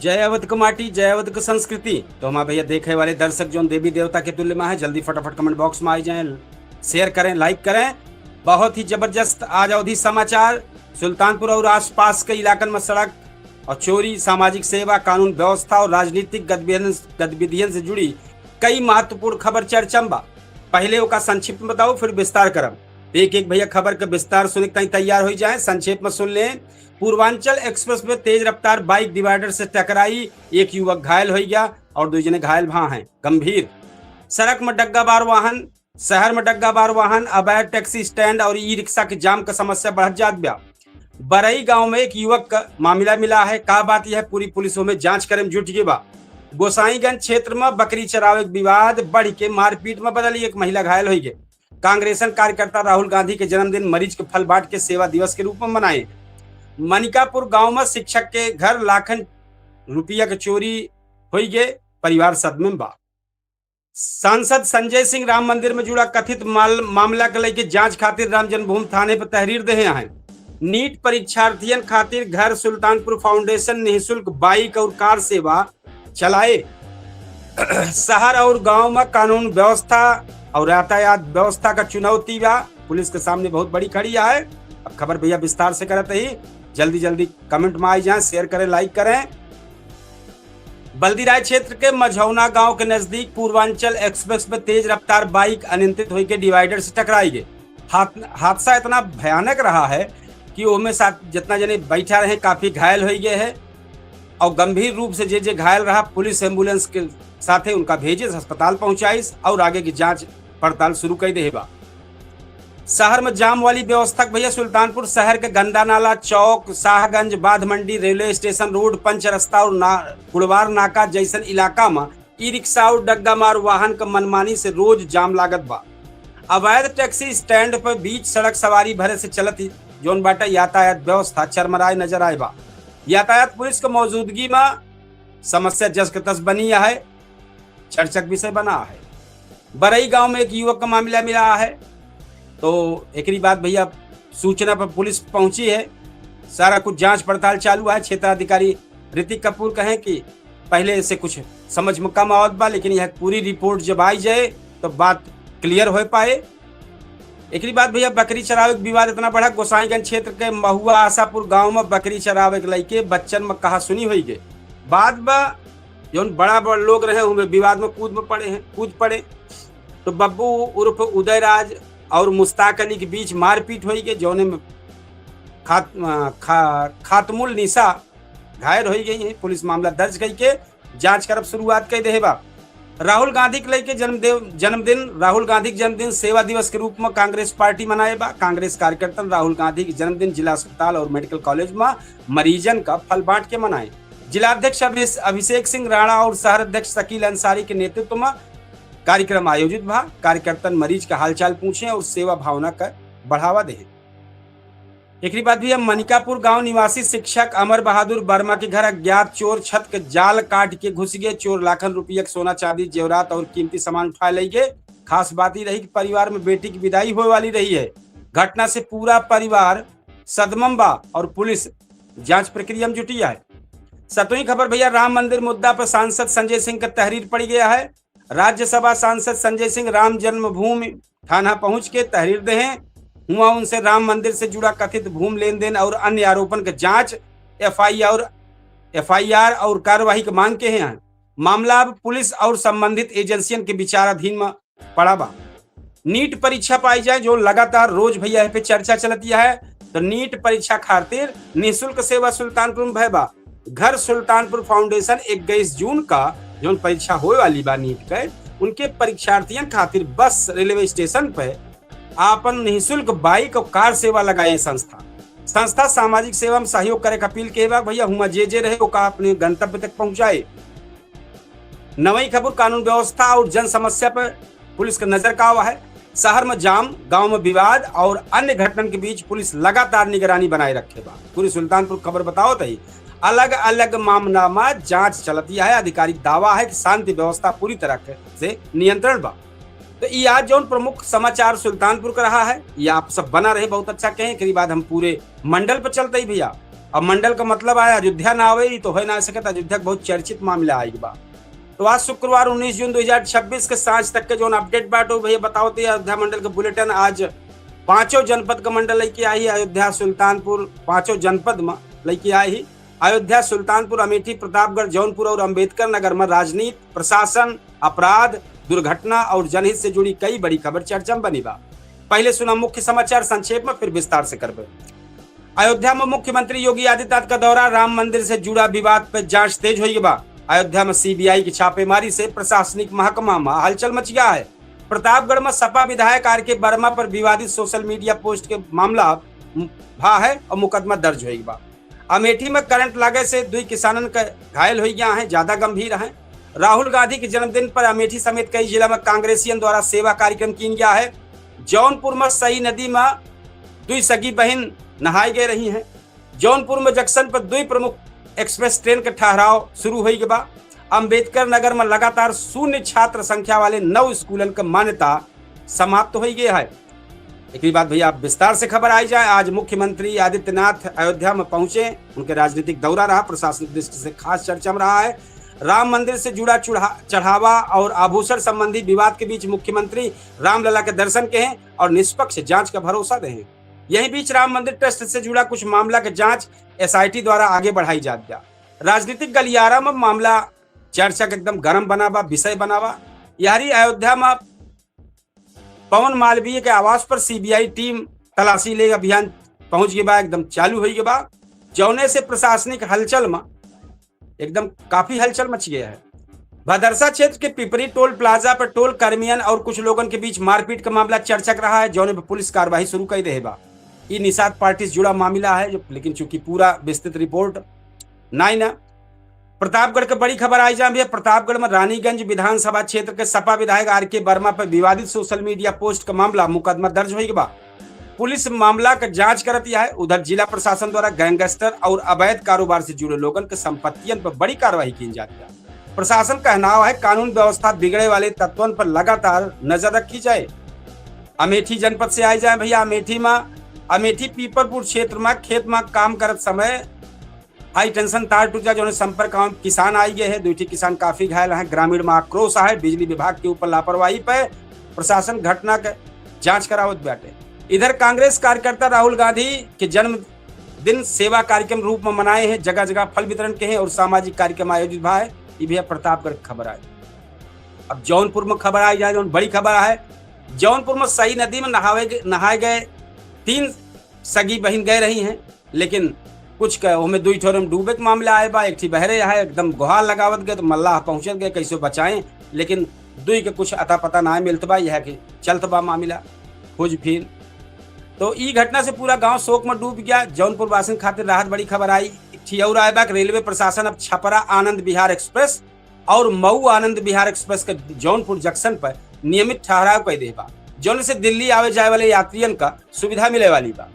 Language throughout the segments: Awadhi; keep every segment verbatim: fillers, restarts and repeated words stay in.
जय अवध क माटी, जय अवध क संस्कृति। तो हमारे भैया देखे वाले दर्शक जौन देवी देवता के तुल्य मा है, जल्दी फटाफट comment box मा आई जाएं, share करें, like करें। बहुत ही जबरदस्त आज अवधी समाचार। सुल्तानपुर और आसपास के इलाकन मा सड़क और चोरी, सामाजिक सेवा, कानून व्यवस्था और राजनीतिक गतिविधियन, गतिविधियन से जुड़ी कई महत्वपूर्ण खबर चर्चा मा बा। पहले ओका संक्षिप्त मा बताओ, फिर विस्तार करब। एक एक भैया खबर के विस्तार सुने के ताईं तैयार हो जाए। संक्षेप मा सुन लें, पूर्वांचल एक्सप्रेस मा तेज रफ्तार bike divider से टकराई, एक युवक घायल होइ गया और दुइ जने घायल भा हैं गंभीर। सड़क मा डग्गाबार वाहन, शहर मा डग्गाबार वाहन, अवैध टैक्सी stand और ई रिक्शा के जाम क समस्या बढ़त जात बा। बरई गांव मा एक युवक क मामिला मिला है। का बात यह है, पूरी पुलिस ओमे जांच करे मा जुट गई बा। गोसाईगंज क्षेत्र मा बकरी चरावे क विवाद बढ़ के मारपीट मा बदली, एक महिला घायल होइ गई। कांग्रेसन कार्यकर्ता राहुल गांधी के जन्मदिन मरीज के फल बांट के सेवा दिवस के रूप मा मनाए। मनिकापुर गांव मा शिक्षक के घर लाखन रुपया क चोरी होइ गए, परिवार सदमे मा बा। सांसद संजय सिंह राम मंदिर मा जुड़ा कथित माल-, मामला के लेके जांच खातिर राम जन्मभूमि थाने पर तहरीर देहे हैं। नीट परीक्षार्थियन खातिर घर सुल्तानपुर फाउंडेशन निःशुल्क bike और car सेवा चलाए। शहर और गांव मा कानून व्यवस्था और यातायात व्यवस्था क चुनौती बा, पुलिस के सामने बहुत बड़ी खड़ी है। अब खबर भैया विस्तार से करत ही, जल्दी जल्दी comment मा आई जाए, share करें, like करें। बल्दीराय क्षेत्र के मझौना गांव के नजदीक पूर्वांचल एक्सप्रेस मा तेज रफ्तार bike अनियंत्रित होइके divider से टकराई गई। हाद-, हादसा इतना भयानक रहा है कि ओमे साथ जितना जने बैठा रहे, काफी घायल होइ गए हैं और गंभीर रूप से जे जे घायल रहा, पुलिस ambulance के साथे उनका भेजिस, अस्पताल पहुंचाइस और आगे की जांच पड़ताल शुरू कइ देहे बा। शहर मा जाम वाली व्यवस्था क भैया सुल्तानपुर शहर के गंदा नाला चौक, शाहगंज, बाध मंडी, रेलवे स्टेशन रोड, पंच रस्ता और ना-, कुड़वार नाका जैसन इलाका मा ई रिक्शा और डग्गा मार वाहन क मनमानी से रोज जाम लागत बा। अवैध टैक्सी stand पर बीच सड़क सवारी भरे से चलत ही जौन बाटे यातायात व्यवस्था चरमराए नजर आए बा। यातायात पुलिस क मौजूदगी मा समस्या जस क तस बनी है, चर्चा क विषय बना है। बरई गांव मा एक युवक क मामला मिला है, तो एकरी बाद भैया सूचना पर पुलिस पहुंची है, सारा कुछ जांच पड़ताल चालू है। क्षेत्राधिकारी ऋतिक कपूर कहें कि पहले से कुछ समझ मा कम आवत बा, लेकिन यह पूरी report जब आई जाए तो बात clear होइ पाए। एकरी बाद भैया बकरी चरावे क विवाद इतना बढ़ा, गोसाईगंज क्षेत्र के महुआ आशापुर गांव मा बकरी चरावे क लइके बच्चन मा कहासुनी होइ गए। बाद मा जौन बड़ा बड़ लोग रहे, उनमें विवाद मा कूद मा पड़े हैं, कूद पड़े। तो बब्बू उर्फ उदयराज और मुस्ताक अली के बीच मारपीट होइ गई, जौने मा खात-, अ, खा-, खातमुल निसा घायल होइ गई हैं। पुलिस मामला दर्ज कइके जांच करब शुरुआत कइ देहे बा। राहुल गांधी क लइके जन्मदेव-, जन्मदिन, राहुल गांधी क जन्मदिन सेवा दिवस के रूप मा कांग्रेस पार्टी मनाए बा। कांग्रेस कार्यकर्तन राहुल गांधी क जन्मदिन जिला अस्पताल और मेडिकल कॉलेज मा मरीजन क फल बांट के मनाए। जिला अध्यक्ष अभिष-, अभिषेक सिंह राणा और शहर अध्यक्ष शकील अंसारी के नेतृत्व मा कार्यक्रम आयोजित भा। कार्यकर्तन मरीज क हालचाल पूछे और सेवा भावना क बढ़ावा देहे। एकरी बाद भैया मनिकापुर गांव निवासी शिक्षक अमर बहादुर वर्मा के घर अज्ञात चोर छत क जाल काट के घुस गए। चोर लाखन रुपया क सोना चांदी जेवरात और कीमती सामान उठा लइ गए। खास बात ई रही कि परिवार मा बेटी क विदाई होए वाली रही है। घटना से पूरा परिवार सदमम बा और पुलिस जांच प्रक्रिया मा जुटी है। सतवीं खबर भैया, राम मंदिर मुद्दा पर सांसद संजय सिंह क तहरीर पड़ी गया है। राज्यसभा सांसद संजय सिंह राम जन्मभूमि थाना पहुंच के तहरीर देहे। हुआ उनसे राम मंदिर से जुड़ा कथित भूमि लेन देन और अन्य आरोपन क जांच, FIR, FIR और कार्यवाही क मांग किहे हैं। मामला अब पुलिस और संबंधित एजेंसियन के विचाराधीन मा पड़ा बा। नीट परीक्षा पाई जाए, जो लगातार रोज भैया एह पे चर्चा चलती है, तो नीट परीक्षा खातिर निःशुल्क सेवा सुल्तानपुर मा भय बा। घर सुल्तानपुर फाउंडेशन इक्कीस जून का जौन परीक्षा होए वाली बा नीट के, उनके परीक्षार्थियन खातिर बस, रेलवे स्टेशन पे आपन निःशुल्क bike और car सेवा लगाए संस्था। संस्था सामाजिक सेवा मा सहयोग करे क अपील के बा। भैया हुआ जे जे रहे ओका अपने गंतव्य तक पहुंचाए। नवई खबर, कानून व्यवस्था और जन समस्या पर पुलिस क नजर कावा है। शहर मा जाम, गांव मा विवाद और अन्य घटनन के बीच पुलिस लगातार निगरानी बनाए रखे बा। पूरी सुल्तानपुर खबर बतावत ही अलग अलग मामला मा जांच चलती है। आधिकारिक दावा है कि शांति व्यवस्था पूरी तरह से नियंत्रण बा। तो ई आज जौन प्रमुख समाचार सुल्तानपुर क रहा है, ई आप सब बना रहे, बहुत अच्छा कहें। एकरी बाद हम पूरे मंडल पर चलते ही भैया। अब मंडल का मतलब आए अयोध्या ना आवे, ई तो होइ ना सकत। अयोध्या के बहुत चर्चित मामला आइल बा। तो आज शुक्रवार उन्नीस जून दो हज़ार छब्बीस के सांझ तक के जौन update बाटे, भैया बतावत ही अयोध्या मंडल के bulletin। आज पांचों जनपद का मंडल लइके आई ही अयोध्या, सुल्तानपुर, पांचों जनपद में लइके आई ही। अयोध्या, सुल्तानपुर, अमेठी, प्रतापगढ़, जौनपुर और अंबेडकर नगर में राजनीति, प्रशासन, अपराध, दुर्घटना और जनहित से जुड़ी कई बड़ी खबर चर्चा में बनी बा। पहले सुना मुख्य समाचार संक्षेप में, फिर विस्तार से करबे। अयोध्या में मुख्यमंत्री योगी आदित्यनाथ का दौरा, राम मंदिर से जुड़ा विवाद पे जांच तेज होइगा बा। अयोध्या में सीबीआई की छापेमारी से प्रशासनिक महकमा में हलचल मच गया है। प्रतापगढ़ में सपा विधायक आर के वर्मा पर विवादित social media post के मामला भा है और मुकदमा दर्ज होइगा बा। अमेठी में करंट लागे से दुई किसानन के घायल होइ गया है, ज्यादा गंभीर है। राहुल गांधी के जन्मदिन पर अमेठी समेत कई जिला में कांग्रेसियन द्वारा सेवा कार्यक्रम कीन गया है। जौनपुर में सई नदी में दुई सगी बहिन नहाए गए रही हैं। जौनपुर में जंक्शन पर दुई प्रमुख express train के ठहराव शुरू होइगा बा। अंबेडकर नगर में लगातार शून्य छात्र संख्या वाले नौ स्कूलन के मान्यता समाप्त होइ गया है। एकरी बाद भैया विस्तार से खबर आई जाए। आज मुख्यमंत्री आदित्यनाथ अयोध्या में पहुंचे, उनके राजनीतिक दौरा रहा, प्रशासनिक दृष्टि से खास चर्चा में रहा है। राम मंदिर से जुड़ा चुढ़ा-, चढ़ावा और आभूषण संबंधी विवाद के बीच मुख्यमंत्री रामलला के दर्शन के हैं और निष्पक्ष जांच का भरोसा दे हैं। यही बीच राम मंदिर ट्रस्ट से जुड़ा कुछ मामला के जांच एसआईटी द्वारा आगे बढ़ाई जात बा। राजनीतिक गलियारा में मामला चर्चा के एकदम गरम बना बा, विषय बना बा। यारी अयोध्या में पवन मालवीय के आवास पर सीबीआई टीम तलाशी ले अभियान पहुंच गए बा, एकदम चालू होइ गए बा, जौने से प्रशासनिक हलचल में एकदम काफी हलचल मच गया है। भदरसा क्षेत्र के पिपरी टोल प्लाजा पर टोल कर्मियन और कुछ लोगन के बीच मारपीट का मामला चर्चा के रहा है, जौने पर पुलिस कार्रवाई शुरू कर दे बा। ई निषाद पार्टी से जुड़ा मामला है, जो, लेकिन चूंकि पूरा विस्तृत रिपोर्ट नाई ना। प्रतापगढ़ के बड़ी खबर आई जाए भैया। प्रतापगढ़ में रानीगंज विधानसभा क्षेत्र के सपा विधायक आर के वर्मा पर विवादित social media post का मामला मुकदमा दर्ज होइगा बा। पुलिस मामला का जांच करत यह है। उधर जिला प्रशासन द्वारा गैंगस्टर और अवैध कारोबार से जुड़े लोगन के संपत्तियन पर बड़ी कार्रवाई की जाती है। प्रशासन कहनाव है कानून व्यवस्था बिगड़े वाले तत्वन पर लगातार नजर रखी जाए। अमेठी जनपद से आई जाए भैया। अमेठी में, अमेठी पीपरपुर क्षेत्र में खेत में काम करत समय हाई टेंशन तार टूट गया, जौने संपर्क में किसान आई गए हैं। दुई ठे किसान काफी घायल हैं। ग्रामीण में आक्रोश है बिजली विभाग के ऊपर लापरवाही पे। प्रशासन घटना के जांच करावत बाटे। इधर कांग्रेस कार्यकर्ता राहुल गांधी के जन्मदिन सेवा कार्यक्रम रूप में मनाए हैं, जगह जगह फल वितरण के हैं और सामाजिक कार्यक्रम आयोजित भा है। ये भैया प्रतापगढ़ की खबर आए। अब जौनपुर में खबर आई जाए, जौन बड़ी खबर है, जौनपुर में सई नदी में नहावे गए, नहाए गए तीन सगी बहिन गए रही हैं, लेकिन कुछ के ओमे दुई ठोरे में डूबे के मामला आए बा, एक ठी बहरे है, एकदम गुहार लगावत गए तो मल्लाह पहुंचत गए कैसे बचाएं, लेकिन दुई के कुछ अता पता ना मिलत बा। यह कि चलत बा मामला खोज फिर। तो ई घटना से पूरा गांव शोक में डूब गया। जौनपुर वासिन खातिर राहत बड़ी खबर आई। एक ठी और आए बा कि रेलवे प्रशासन अब छपरा आनंद विहार एक्सप्रेस और मऊ आनंद विहार एक्सप्रेस के जौनपुर जंक्शन पर नियमित ठहराव कर दे बा, जौन से दिल्ली आवे जाए वाले यात्रियन का सुविधा मिले वाली बा।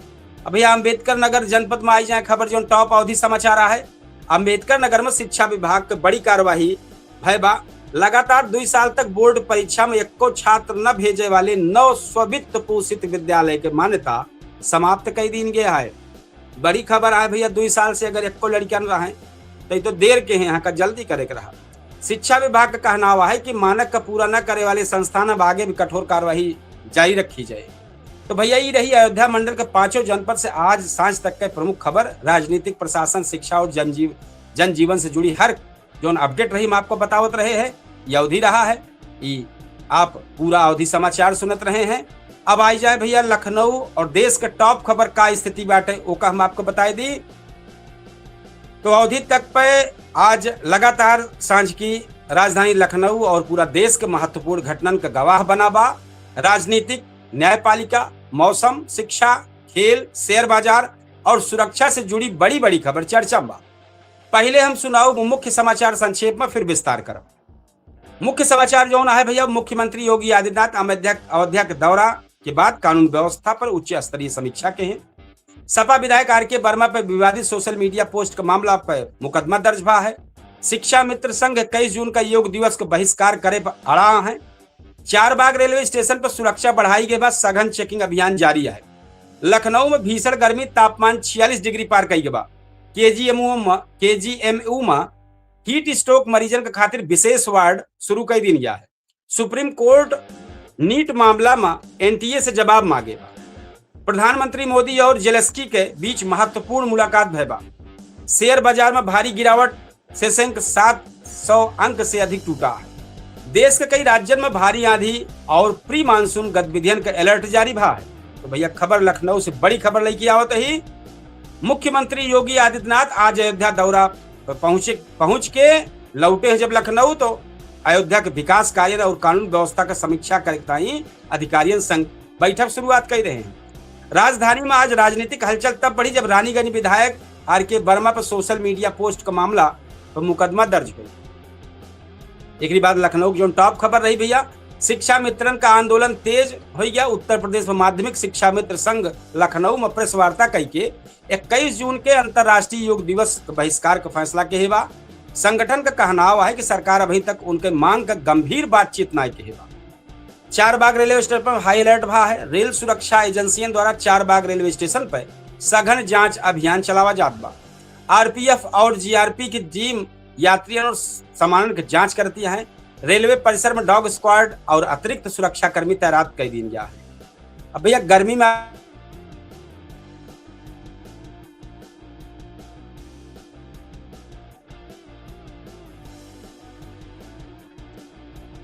अब भैया अम्बेडकर नगर जनपद में आई जाए खबर, जौन टॉप अवधी समाचार आ है। अम्बेडकर नगर में शिक्षा विभाग के बड़ी कार्यवाही भय बा। लगातार दुई साल तक बोर्ड परीक्षा में एको छात्र न भेजे वाले नौ स्ववित्त पोषित विद्यालय के मान्यता समाप्त कर दीन गया है। बड़ी खबर है भैया, दुई साल से अगर एको लड़कियां न रहे तो, तो देर के हैं, यहाँ का जल्दी करे के रहा। शिक्षा विभाग का कहनावा है कि मानक का पूरा न करे वाले संस्थान अब आगे भी कठोर कार्यवाही जारी रखी जाए। तो भैया, ये रही अयोध्या मंडल के पांचों जनपद से आज सांझ तक के प्रमुख खबर। राजनीतिक, प्रशासन, शिक्षा और जनजीव-, जनजीवन से जुड़ी हर जौन अपडेट रही, हम आपको बतावत रहे हैं। ये अवधि रहा है, ये आप पूरा अवधि समाचार सुनत रहे हैं। अब आई जाए भैया लखनऊ और देश के टॉप खबर का स्थिति बाटे, ओका हम आपको बताई दी। तो अवधि तक पे आज लगातार सांझ की राजधानी लखनऊ और पूरा देश के महत्वपूर्ण घटनन का गवाह बना बा। राजनीतिक, न्यायपालिका, मौसम, शिक्षा, खेल, शेयर बाजार और सुरक्षा से जुड़ी बड़ी बड़ी खबर चर्चा में बा। पहले हम सुनाऊ मुख्य समाचार संक्षेप में, फिर विस्तार करब। मुख्य समाचार जौन है भैया, मुख्यमंत्री योगी आदित्यनाथ अयोध्या, अयोध्या के दौरा के बाद कानून व्यवस्था पर उच्च स्तरीय समीक्षा के हैं। सपा विधायक आर के वर्मा पर विवादित सोशल मीडिया पोस्ट का मामला पर मुकदमा दर्ज भा है। शिक्षा मित्र संघ इक्कीस जून का योग दिवस का बहिष्कार करे पर अड़ा है। चारबाग रेलवे स्टेशन पर सुरक्षा बढ़ाई गई बा, सघन चेकिंग अभियान जारी है। लखनऊ में भीषण गर्मी, तापमान छियालीस डिग्री पार कई गई बा। केजीएमयू में, केजीएमयू में हीट स्ट्रोक मरीजन के खातिर विशेष वार्ड शुरू कर दीन गया है। सुप्रीम कोर्ट नीट मामला में एनटीए से जवाब मांगे बा। प्रधानमंत्री मोदी और जेलेंस्की के बीच महत्वपूर्ण मुलाकात भय बा। शेयर बाजार में भारी गिरावट, सेसेंक सात सौ अंक से अधिक टूटा है। देश के कई राज्यन में भारी आंधी और प्री मानसून गतिविधियन के अलर्ट जारी भा है। तो भैया, खबर लखनऊ से बड़ी खबर लेके आवत ही। मुख्यमंत्री योगी आदित्यनाथ आज अयोध्या दौरा पर पहुंचे, पहुंच के लौटे हैं जब लखनऊ, तो अयोध्या के विकास कार्य और कानून व्यवस्था का समीक्षा करे ताई अधिकारियन संग बैठक शुरुआत कर रहे हैं। राजधानी में आज राजनीतिक हलचल तब बढ़ी जब रानीगंज विधायक आर के वर्मा पर सोशल मीडिया पोस्ट का मामला पर मुकदमा दर्ज हुई। एकरी बाद लखनऊ की जौन टॉप खबर रही भैया, शिक्षा मित्रन का आंदोलन तेज हो गया। उत्तर प्रदेश में माध्यमिक शिक्षा मित्र संघ लखनऊ में प्रेस वार्ता कई के इक्कीस जून के अंतर्राष्ट्रीय योग दिवस के बहिष्कार का फैसला के बा। संगठन का कहनाव है कि सरकार अभी तक उनके मांग का गंभीर बातचीत ना के बा। चारबाग रेलवे स्टेशन पर हाई अलर्ट भा है। रेल सुरक्षा एजेंसियन द्वारा चारबाग रेलवे स्टेशन पर सघन जांच अभियान चलावा जात बा। आरपीएफ और जीआरपी की टीम यात्रियन और सामानन की जांच करती है। रेलवे परिसर में डॉग स्क्वाड और अतिरिक्त सुरक्षाकर्मी तैनात कर दीन गया है। अब भैया, गर्मी में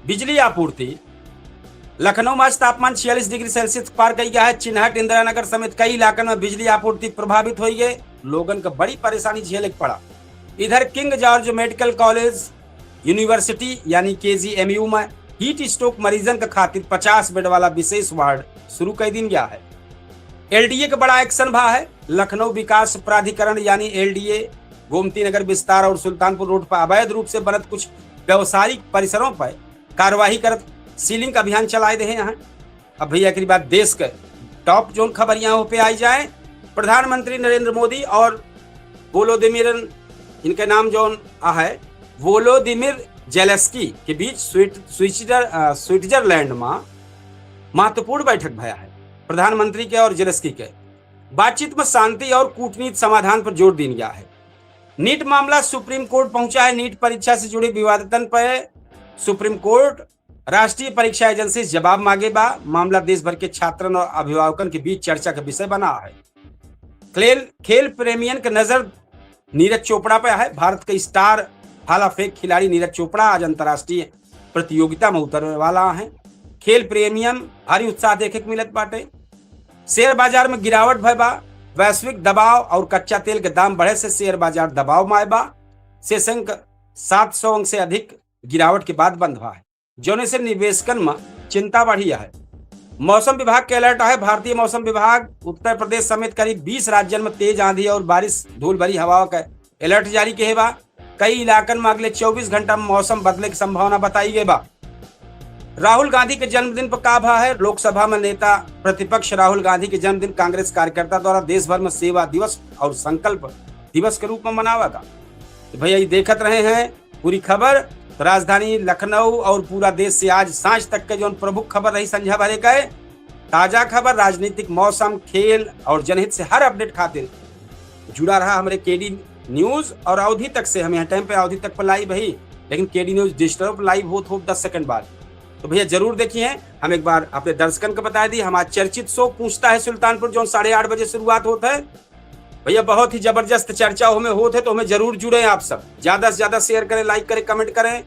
बिजली आपूर्ति। लखनऊ में आज तापमान छियालीस डिग्री सेल्सियस पार कई गया है। चिन्हट, इंदिरा नगर समेत कई इलाकन में बिजली आपूर्ति प्रभावित होई गए, लोगन का बड़ी परेशानी झेले के पड़ा। इधर किंग जॉर्ज मेडिकल कॉलेज यूनिवर्सिटी यानी केजीएमयू में हीट स्ट्रोक मरीजन के खातिर पचास बेड वाला विशेष वार्ड शुरू कर दीन गया है। एलडीए का बड़ा एक्शन भा है। लखनऊ विकास प्राधिकरण यानी एलडीए गोमती नगर विस्तार और सुल्तानपुर रोड पर अवैध रूप से बनत कुछ व्यावसायिक परिसरों पर कार्यवाही करत सीलिंग का अभियान चलाए दे हैं। अब भैया, एकरी बाद देश के टॉप जौन खबर यहाँ पे आई जाए, प्रधानमंत्री नरेंद्र मोदी और वोलोदिमिर, इनके नाम जौन आ है, वोलोदिमिर जेलेंस्की के बीच स्विट-, स्विट्जर-, अ, स्विट्जरलैंड में महत्वपूर्ण बैठक भया है। प्रधानमंत्री के और जेलेंस्की के बातचीत में शांति और कूटनीति समाधान पर जोर दीन गया है। नीट मामला सुप्रीम कोर्ट पहुंचा है। नीट परीक्षा से जुड़े विवादतन पर सुप्रीम कोर्ट राष्ट्रीय परीक्षा एजेंसी से जवाब मांगे बा। मामला देश भर के छात्रन और अभिभावकन के बीच चर्चा का विषय बना है। खेल, खेल प्रेमियन के नजर नीरज चोपड़ा पे है। भारत के स्टार भाला फेंक खिलाड़ी नीरज चोपड़ा आज अंतर्राष्ट्रीय प्रतियोगिता में उतरने वाला है। खेल प्रेमियन भारी उत्साह देखे के मिलत बाटे। शेयर बाजार में गिरावट भय बा। वैश्विक दबाव और कच्चा तेल के दाम बढ़े से शेयर बाजार दबाव में आए बा। सेसेंक सात सौ अंक से अधिक गिरावट के बाद बंद हुआ है, जौने से निवेशकन में चिंता बढ़ी है। मौसम विभाग के अलर्ट है। भारतीय मौसम विभाग उत्तर प्रदेश समेत करीब बीस राज्यन में तेज आंधी और बारिश, धूल भरी हवाओं का अलर्ट जारी किए बा। कई इलाकन में अगले चउबीस घंटा में मौसम बदले की संभावना बताई गई बा। राहुल गांधी के जन्मदिन पर का भा है? लोकसभा में नेता प्रतिपक्ष राहुल गांधी के जन्मदिन कांग्रेस कार्यकर्ता द्वारा देश भर में सेवा दिवस और संकल्प दिवस के रूप में मनावा गा। तो भैया, ये देखत रहे हैं पूरी खबर। तो राजधानी लखनऊ और पूरा देश से आज सांझ तक के जौन प्रमुख खबर रही संझा भरे के, ताजा खबर, राजनीतिक, मौसम, खेल और जनहित से हर अपडेट खातिर जुड़ा रहा हमरे केडी न्यूज। और अवधी तक से, हम यहाँ टाइम पे अवधी तक पर लाइव ही, लेकिन केडी न्यूज डिजिटल पर लाइव होत हो दस सेकंड बाद। तो भैया, जरूर देखिए। हम एक बार अपने दर्शकन को बता दी, हमारा चर्चित शो पूछता है सुल्तानपुर, जौन साढ़े आठ बजे शुरुआत होता है। भैया, बहुत ही जबरदस्त चर्चा हमें होत है, तो हमें जरूर जुड़े आप सब। ज्यादा से ज्यादा शेयर करें, लाइक करें, कमेंट करें।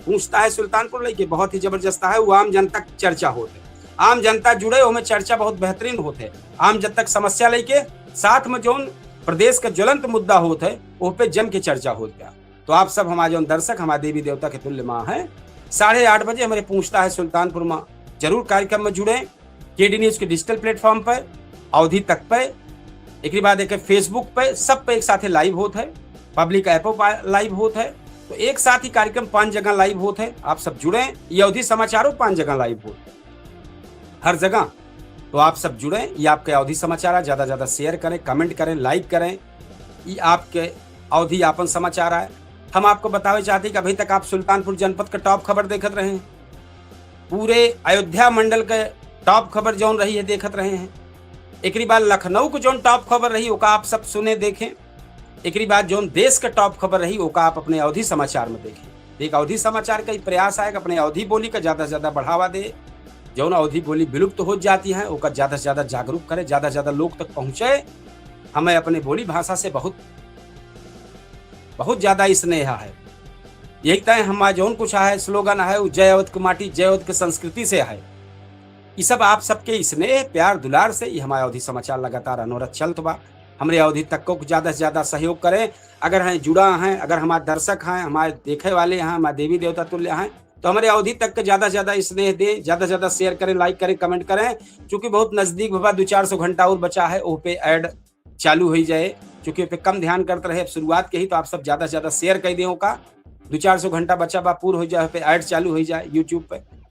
पूछता है सुल्तानपुर लेके बहुत ही जबरदस्त है, वो आम जनता की चर्चा होत है। आम जनता जुड़े, हमें चर्चा बहुत बेहतरीन होत है। आम जनता की समस्या लेके साथ में जौन प्रदेश का ज्वलंत मुद्दा होत है, वो पे जम के चर्चा होत है। तो आप सब हमारे जौन दर्शक, हमारे देवी देवता के तुल्य माँ है, साढ़े आठ बजे हमारे पूछता है सुल्तानपुर में जरूर कार्यक्रम में जुड़े। केडी न्यूज के डिजिटल प्लेटफॉर्म पर, अवधी तक पर, एक बाद एक Facebook पर, सब पे एक साथ लाइव होत है, पब्लिक ऐपों पर लाइव होत है। तो एक साथ ही कार्यक्रम पांच जगह लाइव होत है, आप सब जुड़े। ये अवधी समाचारों पांच जगह लाइव होत है, हर जगह। तो आप सब जुड़े, ये आपके अवधी समाचार है। ज्यादा ज्यादा शेयर करें, कमेंट करें, लाइक करें। ये आपके अवधी आपन समाचार है। हम आपको बतावे चाहते हैं कि अभी तक आप सुल्तानपुर जनपद के टॉप खबर देखत रहे हैं, पूरे अयोध्या मंडल के टॉप खबर जौन रही है देखत रहे हैं। एकरी बाद लखनऊ को जौन टॉप खबर रही, ओका आप सब सुने, देखें। एकरी बाद जौन देश के top खबर रही, ओका आप अपने अवधी समाचार में देखें। एक अवधी समाचार का ही प्रयास आए कि अपने अवधी बोली का ज्यादा से ज्यादा बढ़ावा दे। जौन अवधी बोली विलुप्त हो जाती है, ओका ज्यादा से ज्यादा जागरूक करे, ज्यादा से ज्यादा लोग तक पहुँचे। हमें अपने बोली भाषा से बहुत, बहुत ज्यादा स्नेह है। यही तय हमारा जौन कुछ है, slogan है, वो जय अवध के माटी, जय अवध के संस्कृति से है। ई सब आप सबके स्नेह, प्यार, दुलार से ई हमारा अवधी समाचार लगातार अनवरत चलत बा। हमरे अवधी तक को ज्यादा से ज्यादा सहयोग करें। अगर हैं जुड़ा हैं, अगर हमारे दर्शक हैं, हमारे देखे वाले हैं, हमारे देवी देवता तुल्य हैं, तो हमरे अवधी तक के ज्यादा से ज्यादा स्नेह दें, ज्यादा से ज्यादा share करें, like करें, comment करें। चूंकि बहुत नजदीक बा, दो चार सौ घंटा और बचा है, ओह पे ad चालू हो जाए। चूंकि ओह पे कम ध्यान करते रहे, अब शुरुआत के ही, तो आप सब ज्यादा से ज्यादा share कर दें ओका। दो चार सौ घंटा बचा बा, पूर हो जाए, ओह पे ad चालू हो जाए YouTube पे।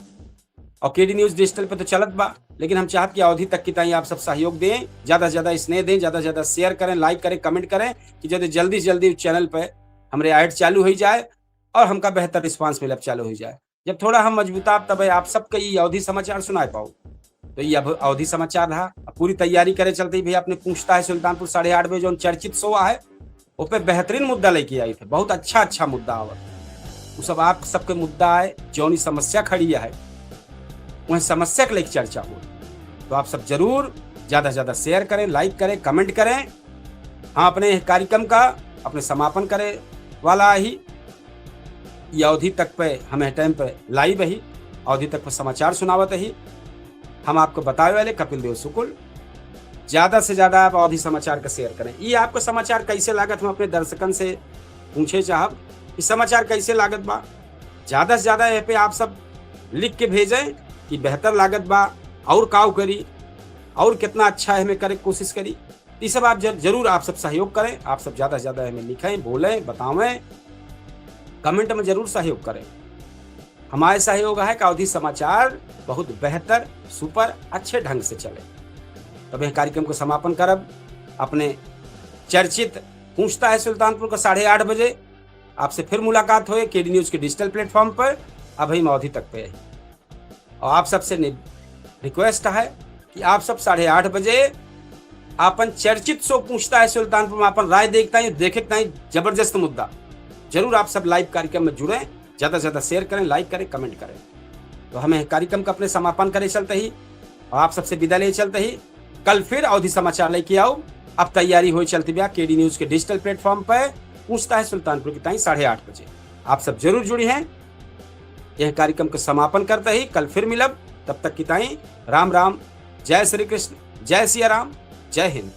और केडी न्यूज डिजिटल पे तो चलत बा, लेकिन हम चाहत कि अवधी तक की ताई आप सब सहयोग दें, ज्यादा से ज्यादा स्नेह दें, ज्यादा से ज्यादा share करें, like करें, comment करें, कि जल्दी, जल्दी से जल्दी उस channel पे हमरे ad चालू हो जाए और हमका बेहतर response मिलब चालू हो जाए। जब थोड़ा हम मजबूताब, तब आप सबके ई अवधी समाचार सुनाए पाओ। तो ई अब अवधी समाचार रहा। अब पूरी तैयारी करे चलते ही भैया अपने पूछता है सुल्तानपुर साढ़े आठ बजे जौन चर्चित show है, ओपे बेहतरीन मुद्दा लेके आई थे, बहुत अच्छा अच्छा मुद्दा आवत। उ सब आप सबके मुद्दा आए, जौन ई समस्या खड़ी है, वह समस्या के लेके चर्चा हो। तो आप सब जरूर ज्यादा से ज्यादा share करें, like करें, comment करें। हाँ, अपने कार्यक्रम का अपने समापन करे वाला ही, ये अवधी तक पे हमें time पे live ही, अवधी तक पे समाचार सुनावत ही। हम आपको बतावे वाले कपिल देव शुक्ल। ज्यादा से ज्यादा आप अवधी समाचार का share करें। ये आपको समाचार कैसे लागत, हम अपने दर्शकन से पूछे चाहब कि समाचार कैसे लागत बा। ज्यादा से ज्यादा ये पे आप सब लिख के भेजें कि बेहतर लागत बा, और काव करी, और कितना अच्छा है हमें करे के कोशिश करी। ये सब आप जर-, जरूर आप सब सहयोग करें, आप सब ज्यादा से ज्यादा हमें लिखें, बोलें, बतावें, comment में जरूर सहयोग करें। हमारे सहयोग है कि अवधी समाचार बहुत बेहतर, super, अच्छे ढंग से चले। तब यह कार्यक्रम को समापन करब अपने चर्चित पूछता है सुल्तानपुर का साढ़े आठ बजे। आपसे फिर मुलाकात होए केडी न्यूज के digital platform पर। अब हम अवधी तक पे है। और आप सबसे नि-, request है कि आप सब साढ़े आठ बजे आपन चर्चित show पूछता है सुल्तानपुर में आपन राय देखता है, देखे ताई जबरदस्त मुद्दा। जरूर आप सब live कार्यक्रम में जुड़ें, ज्यादा से ज्यादा share करें, like करें, comment करें। तो हमें कार्यक्रम का अपने समापन करे चलते ही और आप सबसे विदा ले चलते ही कल फिर अवधी समाचार लेके आओ। अब तैयारी हो चलती बा केडी न्यूज के digital platform पर पूछता है सुल्तानपुर की ताई साढ़े आठ बजे। आप सब जरूर जुड़ी हैं। यह कार्यक्रम का समापन करते ही कल फिर मिलब। तब तक की ताई राम राम, जय श्री कृष्ण, जय सिया राम, जय हिंद।